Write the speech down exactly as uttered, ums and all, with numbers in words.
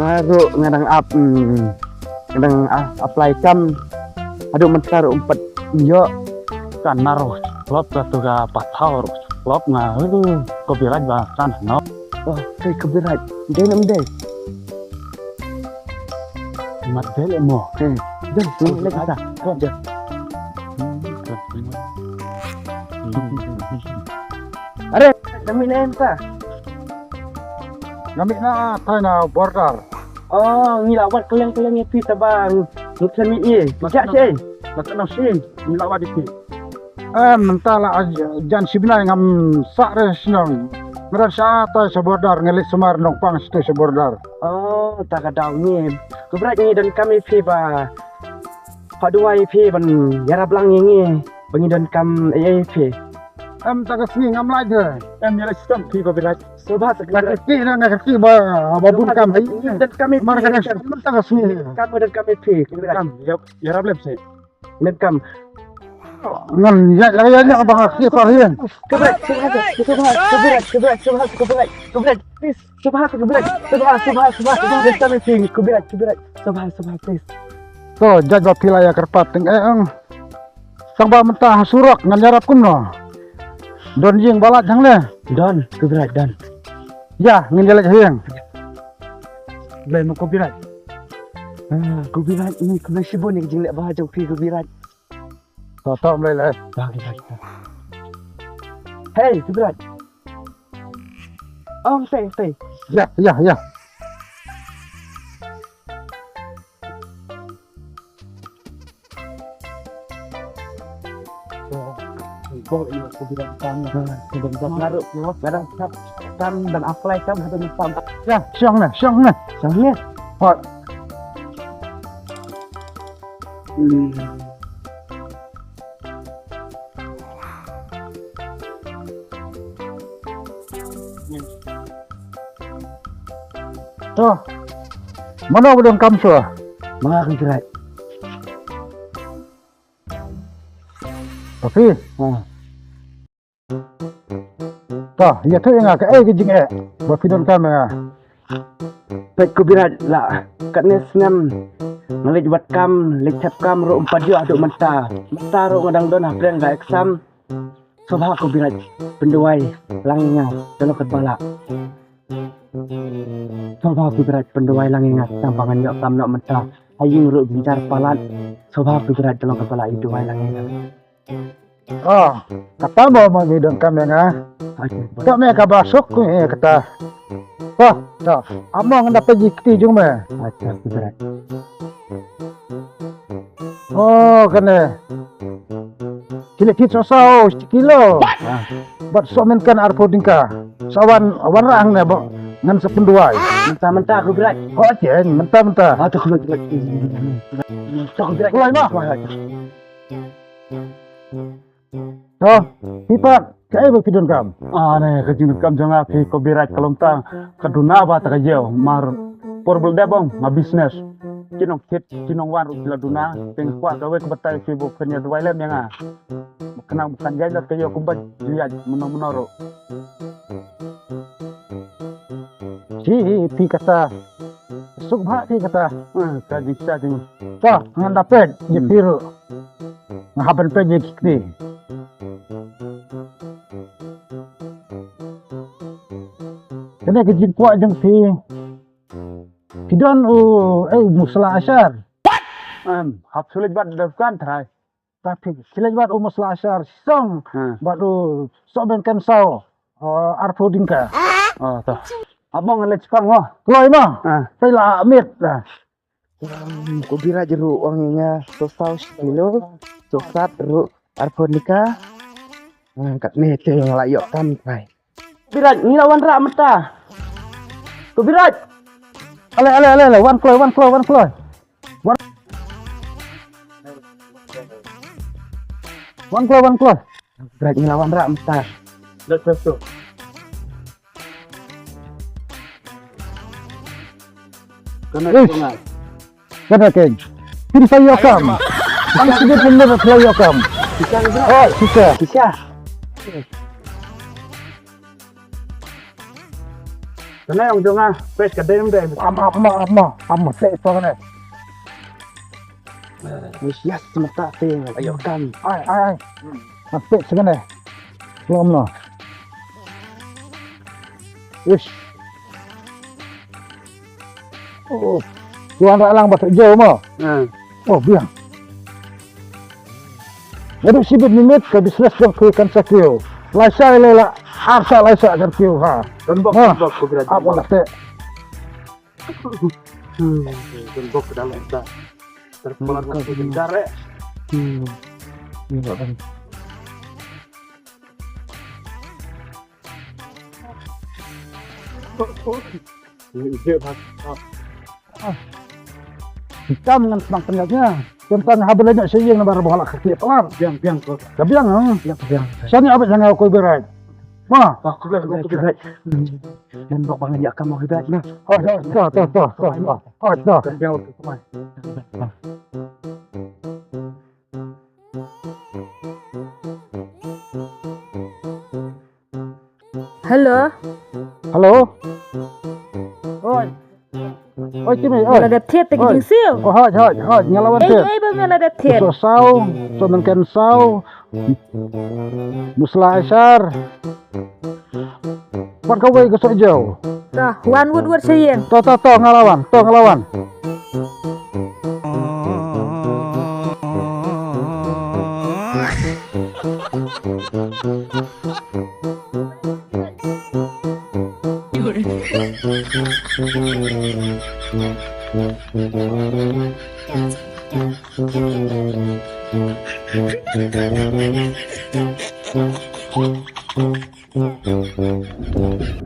Nga ruh nga dang ap, hmm, nga dang, ah, apply kam. Haduh mynta ruh ym pat ïoh. Kan naroh klop ka tu ka pathaw ruh klop nga. Aduh, ko Biraj ba kan no. Oh, kai ko Biraj. Dei nam dei. Mat dei le mo. Hmm. Dei, dei, dei, dei. Are, kami na enta. Nga mih na thaiñ na border. Oh, ngi la wad kylleng kylleng ïa phi taba ngi khlem ïohi. Phi jah sha ei? Nga kynnoh sha ei, ngi la wad ïa phi. Em, mynta la jan shi bnai ngam sah re shnong. Nga don sha tai sha border, nga leit sumar nongpang sha tai sha border. Oh, ta ka daw ngi. Ko Biraj, ngi donkam ïa phi ba, ha duwai ïa phi ban ïarap lang ïa ngi ba ngi donkam ei ei ïa phi. Em, ta ka sngi ngam lait de. Em, ïa lait shitom phi ko Biraj. Sngewbha sa. Nga kyrkieh na, nga kyrkieh ba, ba bun kam. Ngi donkam ïa phi. Mar ka, em, ta ka sngi. Kam, ngi donkam ïa phi ko Biraj. Kam, ïa, ïarap lem seh. Ngan ïa, ïa, ïa, ïa, ba nga kyrkieh par ïa. Ko Biraj, sngewbha sa, sngewbha sa, ko Biraj, ko Biraj, sngewbha sa, ko Biraj, ko Biraj, please. Sngewbha sa, ko Biraj, sngewbha, sngewbha, sngewbha, donkam ïa phi, ko Biraj, ko Biraj, sngewbha, sngewbha, please. To, jait ba phi la ïa kyrpad teng eh, ong. Tang ba mynta ha surok ngan ïarap kumno? Don ïing ba lait hangne? Don, ko Biraj, don. Ïa, ngin ïa leit ha ïing. Blei mo ko Biraj. Ah, ko Biraj, ini khublei shibun ïa ka jingleh bha jong phi ko Biraj. To, to, blei leh. Bha, ko Biraj. Hei, ko Biraj. Ong, tei, tei. Ïa, ïa, ïa. Ïa, shong ne, shong ne. Shong ne. Hot. Hmm. To. Mano ba donkam shuwa? Ma ka Biraj. Phi. Ha. To, ïathuh ïa nga kaei ka jingeh ba phi donkam ïa nga. Peit ko Biraj, la katne snem nga leit wad kam, leit thep kam ruh ym pat ïoh haduh mynta. Mynta ruh nga dang don hapdeng ka exam. Sngewbha ko Biraj, pynduwai lang ïa nga da long katba lah. Sngewbha ko Biraj, pynduwai lang ïa nga tang ba ngan ïoh kam noh mynta. Ha ïing ruh jynjar palat. Sngewbha ko Biraj, da long katba lah, pynduwai lang ïa nga. Oh, kata mo ma ngi donkam ïa nga. Acha. To me kaba suk ïa kata. Oh, to. Amo ngan da peit ïa kti jong me. Acha, ko Biraj. Oh, kane. Kilo kit so saw, kilo. Ah. Bad so men kan arphew tyngka. Sa wan, wanrah hangne ba ngan sa pynduwai. Mynta, mynta ko Biraj. Oh, chen, mynta, mynta. Ah, to, ko Biraj. To, ko Biraj. Kloi ma. To, phi pat, kaei ba phi donkam? Ah, ne, ka jingdonkam jong nga phi ko Biraj ka long tang ka duna ba ta ka ïew, mar por bel dep ong nga business. Ki nongkit ki nongwan ruh ki la duna, teng kwah kawei ka batai phi ba phin ïa duwai lem ïa nga. Ba khnang ba kan ïaid lut ka ïew kumba ju ïaid mynno mynno ruh. Shi phi kata. Suk bha phi kata. Hmm, ka jingshah jing. Ka ngan da peit ïa phi ruh. Nga hap ban peit ïa ki kti. Kane ka jingkwah jong phi. Phi don u, eh, u musla ashar. Em, hap shu leit bat da dukan trai. Ta phi, phi leit bat u musla ashar song. Hmm. Bat u sohben kan saw. Oh, arphew tyngka. Oh, to. Amo ngan leit shipang mo. Kloi mo. Ah. Peit la mit. Ah. Hmm, ko Biraj ruh ong ïa nga, so saw shi kilo, so sat ruh arphew tyngka. Ah, katne te nga la ïoh kam trai. Biraj, ngi la wanrah mynta. Ko Biraj. Ale, ale, ale, ale, wan kloi, wan kloi, wan kloi. Wan. Wan kloi, wan kloi. Biraj, ngi la wanrah mynta. Let's go. Kane Uish. Kane keng. Phin sa ïoh kam. Phin sa ïoh kam. Pisa, pisa. Oh, pisa. Pisa. Kane ong jong nga, pes ka dem dem. Am, am, am, am, am, te to kane. Yes, yes, mata te, ïoh kam. Ai, ai, ai. Mate sngane. Lom no. Ish. Oh. Tuan rak lang ba jo mo. Hmm. Oh, biang. Ngaduk sibit minit ka business jong ki kan sakio. Lai sa lai la, arsa lai sa kan kio ha. Don bok, ha. Don bok, ko gra. Apa nak te? Hmm, don bok ke dalam dah. Terpala bok ke gendar eh. Hmm. Ini tak ada. Ini dia bak. Ah. Kam ngan sdang pynjah nia. Tentang ha bela nia sha ïing na bar ba la kaki pelar. Biang, biang ko. Ka biang ha. Biang, biang. Sani abis janga ko berai. Ma. Ba ko berai, ko berai. Ngan bok bang ïa kam ko berai na. Oh, to, to, to, to, to. Oh, to. Biang ko. Hello. Hello. Oi. Oi, Kimi, oi. Nga la dep thied te ki jingsiew. Oh, hoj, hoj, hoj, nga la wan thied. Ei, ei, ba nga la dep thied. So saw, so nangken saw. Musla ashar. Pat kawei ka soh jew. To, wan wut wut sha ïing. To, to, to, nga la wan, to, nga la wan.